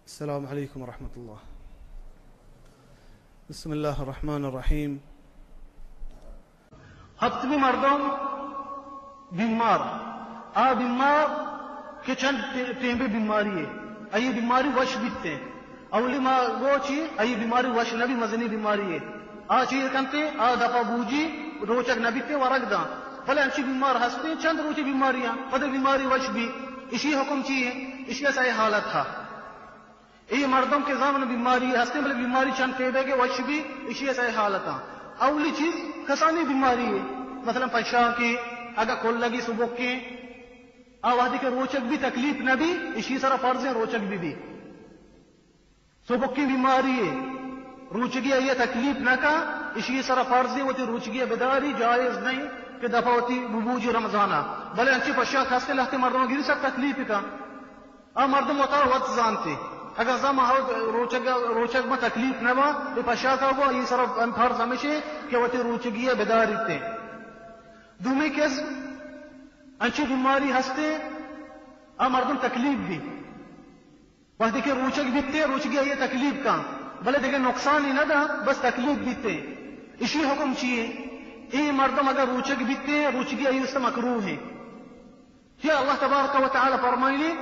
السلام علیکم ورحمۃ اللہ۔ بسم اللہ الرحمن الرحیم۔ ہپتمی مردم بیمار، آ بیمار کہ چند ٹے-، ٹیمبے بیماری ہے، آئی بیماری وش بیتے۔ اولی ما گو چی، آئی بیماری وش نبی، مزنی بیماری ہے۔ آ چی کنتے، آ دپا بوجی، روچگ نبیتے، ورگ داں۔ بلے انچی بیمار ہستے، چند روچی بیماری ہیں، پدے بیماری وش بی۔ اشی حکم چی ہے؟ اشی ایسا حالت تھا۔ اے مردم کہ زامن بیماری ہستیں، بلے بیماری چند پیدے کہ وش بی، اشی ایسا حالتاں۔ اولی چیز کسانی بیماری ہے، مثلاً پشاکی، اگا کلگی سبکیں، آ وہدی کہ روچگ بی تکلیف نہ بی، اشی سرا فرض ہے روچگ بی بی۔ سبکیں بیماری ہے، روچگی آئی تکلیف نہ کا، اشی سرا فرض ہے وتی روچگی بداری، جائز نہیں کہ دفعہ وتی ببوجی رمضانا۔ بلے انچی پشاک ہستے لہتے مردم گری سک تکلیف کا۔ آ مردم وتارا وت زانتے۔ اگاں زما ہو روچگ، روچگ ما تکلیف نہ با، اے پشاکا گو، اے سر فرض ہمیشے کہ وتی روچگی بداریتے۔ دومی قسم انچی بیماری ہستے، آ مردم تکلیف بی۔ وہدے کہ روچگ بیتے، روچگی آئی تکلیف کا، بلے دگہ نقصانی نہ دا، بس تکلیف بیتے۔ اشی حکم چیے؟ اے مردم اگر روچگ بیتے، روچگی آئی است مکروہ ہے۔ کہ اللہ تبارک و تعالی فرمائنی،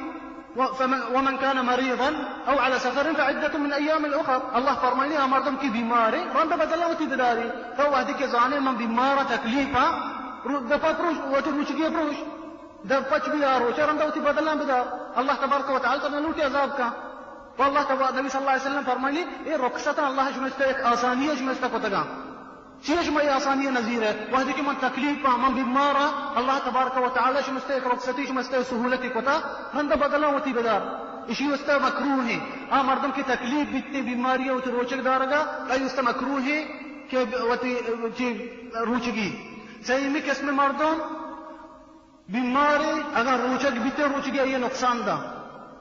و-، فمن، ومن كان مريضا أو على سفر فعدة من أيام أخر۔ اللہ فرمائنی، آ مردم کی بیمار ہے، رند بدلا وتی بداری۔ تو وہدی کہ زانے من بیمار تکلیف ہاں، رو-، دپا پروش، وتی روچگی پروش، دپ پچ بی آ روچ، رند وتی بدلا بدار۔ اللہ تبارک و تعالی ترا لوٹی عذاب کا۔ و اللہ تبارک، نبی صلی اللہ علیہ وسلم فرمائنی، اے رخصت اللہ شمستا ایک آسانی ہے شمستا کتگا۔ چیش مئی آسانی نظیر ہے، وہدے کہ من تکلیف ہاں، من بیمار ہاں، اللہ تبارک و تعالی شمستے یک رخصتی، شمستے سہولتی کتا، رند بدلا وتی بدار۔ اشی واسطہ مکروہ ہے۔ آ مردم کہ تکلیف بیتے بیماری وتی روچگ دارگا، آئی واسطہ مکروہ ہے کہ وتی چی روچگی۔ سیمی قسم مردم بیمارے، اگاں روچگ بیتے، روچگی آئی نقصان دا۔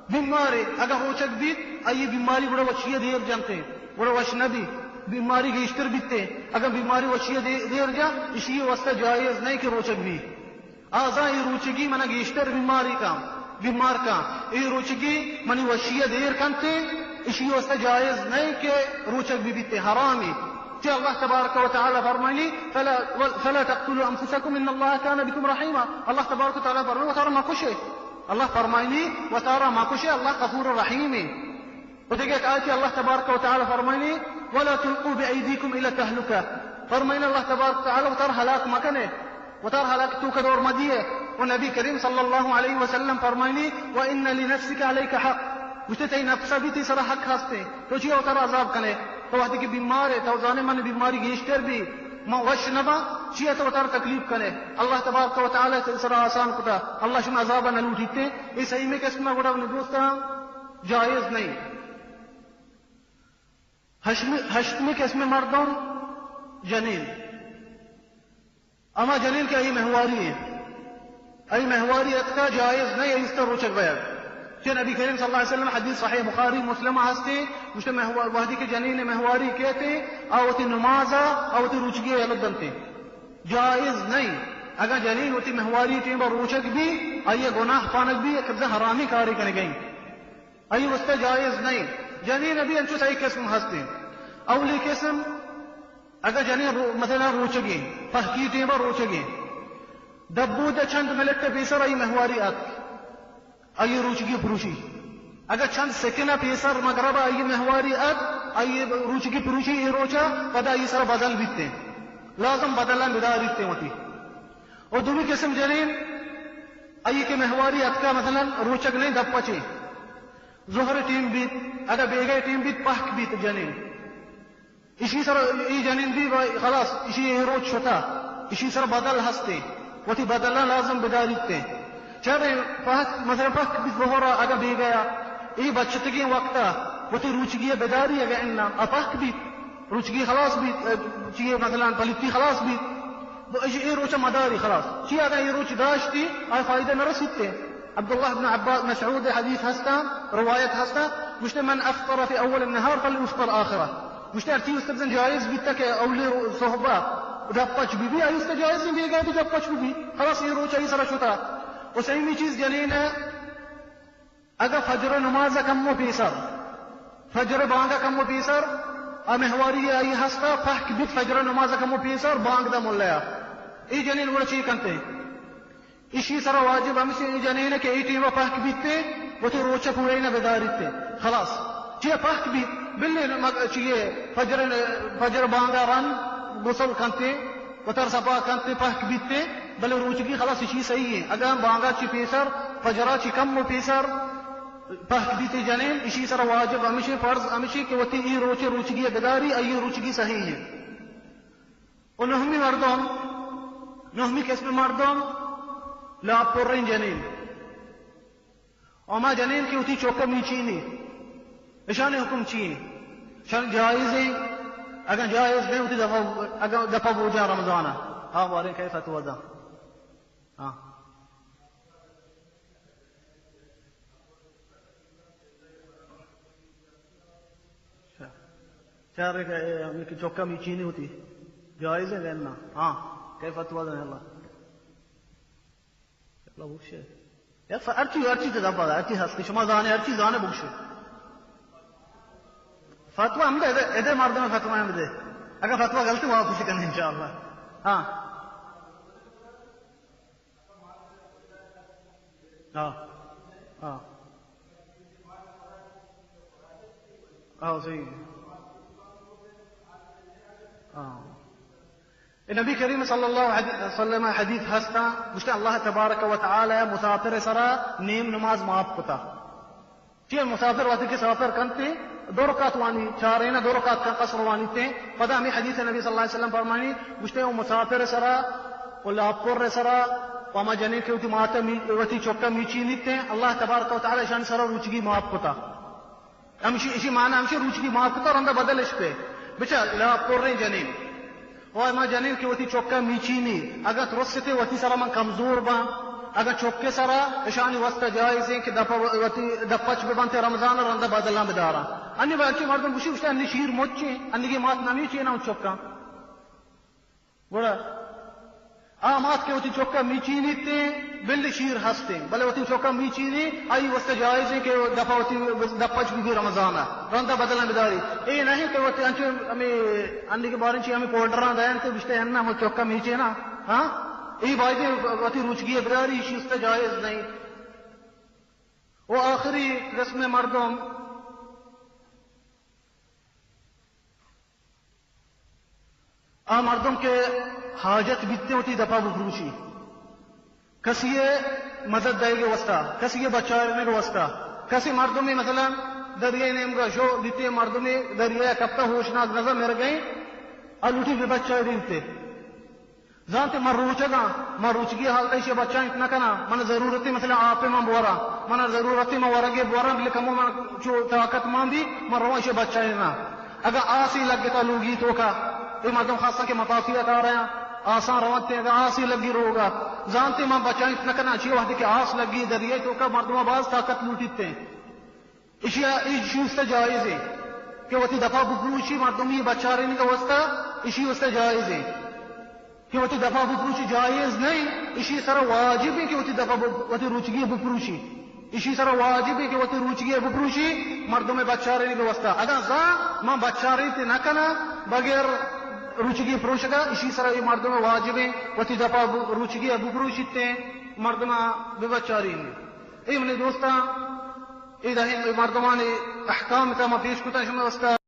بیمارے، اگاں روچگ بیت، آئی بیماری گڑا وشی دیر جنتے، گڑا وش نہ بی، بیماری گیشتر بیتے۔ اگاں بیماری وشی دے-، دیر جا، اشی واسطہ جائز نہیں کہ روچگ بی۔ آزا اے روچگی منا گیشتر بیماری کا، بیمار کا۔ اے روچگی منی وشی دیر کنتے، اشی واسطہ جائز نہیں کہ روچگ بی بیتے، حرامی۔ کہ اللہ تبارک و تعالی فرمائنی، فلا، فلا تقتلوا انفسکم ان اللہ کان بکم رحیما۔ اللہ تبارک و تعالی فرمائنی، وتارا مکشے۔ اللہ فرمائنی، وتارا مکشے، اللہ غفور رحیمی۔ و دگہ ایک آیتی اللہ تبارک و تعالی فرمائنی، ولا تلقوا بأیدیکم الی التهلکہ۔ فرمائنی اللہ تبارک و تعالی، وتارا ہلاک مکنے، وتارا ہلاک توکا دور مدیے۔ و نبی کریم صلی اللہ علیہ وسلم فرمائنی، وان لنفسک علیک حق۔ گوشتے تئی نفس بھی تئی سرا حق ہستے۔ تو چیا وتارا عذاب کنے؟ تو وہدے کہ بیمار ہے، تو زانے من بیماری گیشتر بی، من وش نبا، چیا تو وتارا تکلیف کنے؟ اللہ تبارک و تعالی تئی سرا آسان کتا، اللہ شما عذاب نہ لوٹیتے۔ اے سیمی قسم گڑا منی دوستاں جائز نہیں۔ ہشمی، ہشتمی قسم مردم جنین۔ اما جنین کہ آئی مہواری ہے، آئی مہواری اتکا جائز نہیں، آئی استا روچگ بیگ۔ کہ نبی کریم صلی اللہ علیہ وسلم حدیث صحیح بخاری مسلم ہستے، گوشتے مہوا-، وہدی کہ جنین مہواری کہتے، آ وتی نمازا، آ وتی روچگی یلہ دنتے۔ جائز نہیں۔ اگاں جنین وتی مہواری ٹیم با روچگ بی، آئی گناہ پانگ بی، قبضہ حرامی کاری کنگئی۔ آئی واسطہ جائز نہیں۔ جنین بھی انچو سہی قسم ہستے۔ اولی قسم، اگر جنین رو-، مثلاً روچگی، پہکی ٹیم روچگی، دبو دے چند منٹ پیسر آئی مہواری ات، آئی روچگی پروشی۔ اگر چند سیکنڈ پیسر مغرب آئی مہواری ات، آئی روچگی پروشی، اے روچا پدا آئی سر بدل بیتے۔ لازم بدلن بداریتے ہوتی۔ اور دومی قسم جنین، آئی کہ مہواری اتکا مثلاً روچگ نہیں دپ پچے، ظہر ٹیم بیت، اگا بیگہ ٹیم بیت، پہک بیت جنین۔ اشی سر ای جنین بھی بھائی خلاص، اشی اے روچ شتا، اشی سر بدل ہستے، وتی بدلہ لازم بداریتے۔ چرے پہک، مثلاً پہک بیت ظہر اگا بیگہ، ای بچتگیں وقتا وتی روچگی بداری اگا انا، ا پہک بیت۔ روچگی خلاص بیت، اه، چیئے مثلاً پلیتی خلاص بیت، تو اش-، اے روچ مداری خلاص۔ چی اگاں اے روچ داشتی، آئی فائدہ نہ رسیتے۔ عبداللہ ابن عباس مسعود حدیث ہستا، روایت ہستا، گوشتے، من افطر فی اول النهار فلیفطر آخرہ۔ گوشتے، ہر چیز استبزن جائز بیتا کہ اولی رو-، صحبہ دپ پچ بی بی، آئی است جائز نہیں، بیگا بھی دپ پچ بی بی۔ خلاص اے روچ آئی سرا شتا۔ و سیمی چیز جنین ہے، اگاں فجر نماز کمو پیسر، فجر بانگ ءَ کمو پیسر، آ مہواری آئی ہستا، پہک بیت فجر نماز ءَ کمو پیسر، بانگ دا ملا ءَ۔ اے جنین گڑا چی کنتے؟ ایشی سرا واجب ہمیش ایں اے جنین کہ اے ٹیم ءَ پہک بیت تے، وتی روچ ءَ پورا نہ بداریت تے۔ خلاص۔ چی پہک بیت؟ بلے مگ-، چی فجر، فجر بانگ ءَ رند غسل کنتے، وتر سپا کنتے، پہک بیت تے، بلے روچگی خلاص ایشی صحیح ایں۔ اگاں بانگ ءَ چی پیسر، فجر ءَ چی کمو پیسر، پہک بیت جنین، ایشی سرا واجب ہمیش ایں، فرض ہمیش ایں کہ وتی اے روچ ءَ روچگی ءَ بداری، آئی روچگی صحیح ایں۔ و نہمی مردم، نہمی قسم مردم، لاپ پریں جنین۔ و ہما جنین کہ وتی چک ءَ میچینی، اشانی حکم چی ایں؟ اشان جائز ایں؟ اگاں جائز نہ ایں، وتی دپا، اگاں دپا بوجاں رمضان ءَ، آ باریں کئے فتویٰ داں؟ ہاں۔ چار کہ، اے، ہمیں کہ چکا میچینی ہوتی۔ جائز ہے نا؟ ہاں۔ کئی فتویٰ دیں اللہ؟ اللہ بخشے۔ یا ف-، ہر چیز، ہر چیز دبا، ہر چیز ہستی۔ شما زانے، ہر چیز زانے بخشے۔ فتویٰ ہم دے، ادے، ادے مردم فتویٰ ہم دے۔ اگر فتویٰ غلطی واپس کرنے انشاءاللہ۔ ہاں۔ ہاں۔ ہاں۔ ہاں، صحیح۔ ہاں۔ اے نبی کریم صلی اللہ علیہ وسلم حدیث ہستا، گوشتے اللہ تبارک و تعالی مسافر سرا نیم نماز معاف کتا۔ چی مسافر وقتی کہ سفر کنتے، دو رکعت وانی، چاریں دو رکعت کا قصر وانی تے۔ پدا ہمیں حدیث نبی صلی اللہ علیہ وسلم فرمانی، گوشتے او مسافر سرا، او لاپور سرا، او ہما جنین کہ وتی ماتا می-، وتی چکا میچینی تے، اللہ تبارک و تعالی شان سرا روچگی معاف کتا۔ ہمشی، اشی معنی ہمشی روچگی معاف کتا، رندا بدل اش پہ۔ بچا لاپوریں جنین۔ او ہما جنین کہ وتی چکا میچینی، اگاں ترستے وتی سرا من کمزور باں، اگاں چکے سرا اشانی واسطہ جائز ایں کہ دپ، وتی دپ پچ بہ بنتے رمضان ءَ رندا بدلاں بداراں۔ انی بلکہ مردم گوشی، گوشتے انی شیر مچیں، انیگی مات نمیچیناں چکاں۔ گڑا آ مات کہ وتی چکا میچینی تے، بل شیر ہستیں، بلے وتی چکا میچینی، آئی واسطہ جائز ایں کہ دپا وتی دپ پچ بہ بی رمضان ءَ، رندا بدلاں بداری۔ اے نہیں کہ وتی انچو ہمیں انڈی کے بارے چی ہمیں پاؤڈراں دین تے گوشتے ہن ہم چکا میچے نا، ہاں؟ اے باید وتی روچگی بداری، ایشی واسطہ جائز نہیں۔ و آخری قسم مردم، آ مردم کہ حاجت بیتے وتی دپا بپروشی، کسی ءِ مدد دئیگ ءِ واسطہ، کسی ءِ بچارینگ ءِ واسطہ، کسی مردمے مثلاً دریائے نیمگا شو، دیتے مردمے دریائے کپتا ہوشناک نزا مرگئیں، آ لوٹی بہ بچارینتے۔ زانتے من روچگاں، من روچگی حالت ایشی بچائینت نہ کناں، من ضرورتے مثلاً آپے من بوراں، من ضرورتے من ورگے بوراں، بلے کمو من چو طاقت مان بی، من رواں ایشی بچائیناں۔ اگاں آسے لگتا لوگی توکا، اے مردم خاصا کہ مطافی ءَ کار آیاں، آساں رونتے، اگاں آسے لگی روگا، زانتے من بچائینت نہ کناں، چی وہدے کہ آس لگی دریائے توکا مردماں باز طاقت لوٹیتے۔ ایشی، ایشی است جائز ایں کہ وتی دپا بپروشی مردمی بچارینگ ءِ واسطہ، ایشی است جائز ایں کہ وتی دپا بپروشی جائز نہیں، ایشی سرا واجب ایں کہ وتی دپا ب-، وتی روچگی بپروشی، ایشی سرا واجب ایں کہ وتی روچگی بپروشی مردم بچارینگ ءِ واسطہ۔ اگاں زان من بچارینت نہ کناں بغیر روچگی پروشگا، ایشی سرا اے مردم واجب ایں وتی دپا ب-، روچگی بپروشیتے، مردم ببچارینی۔ اے منی دوستاں، اے دہیں مردمانی احکام تا ما پیش کتا شما واسطہ۔